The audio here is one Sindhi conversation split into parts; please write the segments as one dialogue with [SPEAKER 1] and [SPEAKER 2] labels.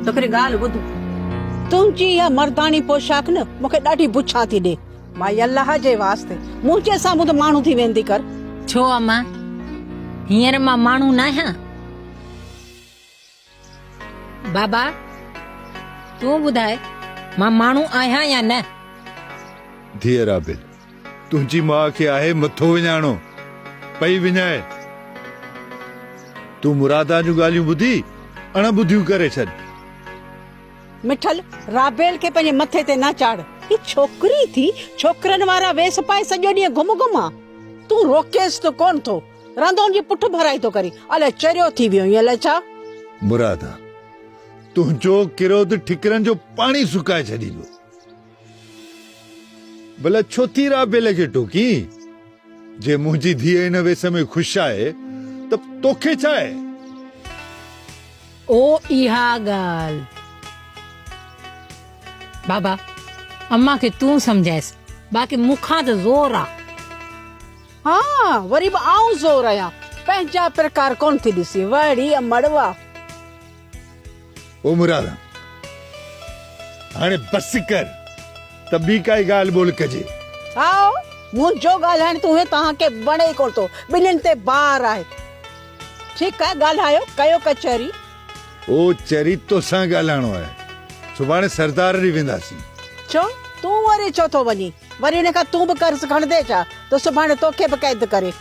[SPEAKER 1] توکي ڳالهه ٻڌ. تنهنجي اها مرداڻي پوشاڪ نه مون کي ڏاڍي بڇان ٿي ڏي. مائي الله جي واسطي منهنجي سامهون ته ماڻهو ٿي ويندي ڪر.
[SPEAKER 2] ڇو امان، هينئر مان ماڻهو ناهيان؟ بابا، تون ٻڌاء مان ماڻهو آهيان يا نه؟
[SPEAKER 3] ڌيء رابيل، تنهنجي ماء کي آهي مٿو وڃائڻو، پئي وڃائي. تون مرادان جون ڳالهيون ٻڌي اڻ ٻڌيون ڪري ڇڏ.
[SPEAKER 1] مٺل، رابيل کي پنهنجي مٿي تي نه چاڙهه. هي ڇوڪري ٿي، ڇوڪرن وارا ويس پائي سڄو ڏينهن گهم گهم آ. تون روڪيس ته ڪونه ٿو. رهندو هن جي پٺ ڀرائي ٿو ڪرين. الائي چريو ٿي ويو آهين الائي ڇا؟
[SPEAKER 3] مرادا، تنهنجو ڪروڌ ٺڪرن جو پاڻي سڪائي ڇڏيندو. ڀلا ڇو ٿي رابيل کي ٽوڪين؟ جي منهنجي ڌيء ان ويس ۾ خوش آهي ته توکي ڇا آهي؟
[SPEAKER 2] او اها ڳالهه. بابا، امان کي تون سمجهائيس، باقي مون کان ته زور آ.
[SPEAKER 1] ها، وري به آئون زور آهيان. پنهنجا پرڪار ڪونه ٿي ڏسين. واهه ڙي امڙ واهه.
[SPEAKER 3] او مراد هاڻي بس ڪر ته ٻي ڪائي ڳالهه ٻولهه ڪجي.
[SPEAKER 1] هائو، منهنجو ڳالهائڻ ته هونئن توهان کي وڻي ئي ڪونه ٿو، ٻنهين تي بار آهي. ٺيڪ آهي، ڳالهايو، ڪيو ڪچهري.
[SPEAKER 3] او چري توسان ڳالهائڻو آهي. سڀاڻي سردار ڏي وينداسين.
[SPEAKER 1] ڇو؟ تون وري ڇو ٿو وڃين؟ وري ان کان تون به قرض کڻندين ڇا ته سڀاڻي توکي به قيد ڪري.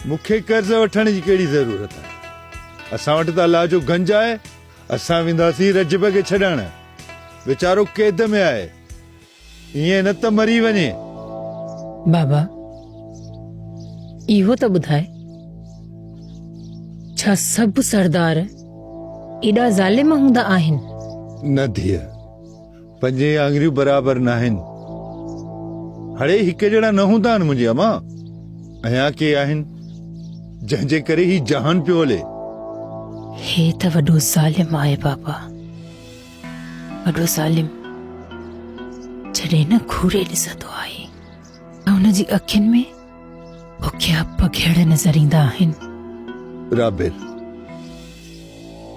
[SPEAKER 3] مون کي قرض وٺڻ جي ڪهڙي ضرورت آهي؟ اسان وٽ ته الله جو گنج آهي. اسان وينداسين رجب کي ڇڏائڻ. ويچارو قيد ۾ آهي. ائين نه ته مري وڃي.
[SPEAKER 2] بابا، اهو ته ٻڌاء، ڇا سڀ سردار ايڏا ظالم هوندا آهن؟
[SPEAKER 3] نه ڌيء، پنجين آڱريون برابر ناهن. هڙئي هڪ جهڙا نه هوندا آهن منهنجي امان. اڃا ڪي آهن، جنهن جي ڪري هي جهان پيو هلي.
[SPEAKER 2] هي ته وڏو ظالم آهي بابا، وڏو ظالم. جڏهن نه گهوري ڏسندو آهي ته هن جي اکين ۾ بکيا پگهيڙ نظر ايندا آهن.
[SPEAKER 3] رابيل،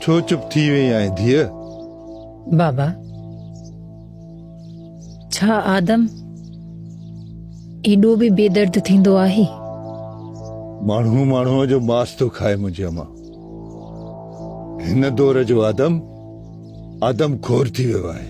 [SPEAKER 3] ڇو چپ ٿي وئي آهين ڌيء؟
[SPEAKER 2] بابا، ڇا آدم ايڏو به بي درد ٿيندو آهي؟
[SPEAKER 3] ماڻهو ماڻهوء جو ماس ٿو کائي منهنجي امان. هن دور جو آدم، آدم خور ٿي ويو آهي.